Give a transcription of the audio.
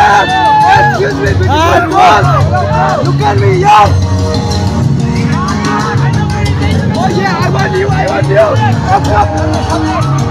Yeah! Excuse me, beautiful girl! Look at me, yo! Oh yeah, I want you, I want you! Up, up!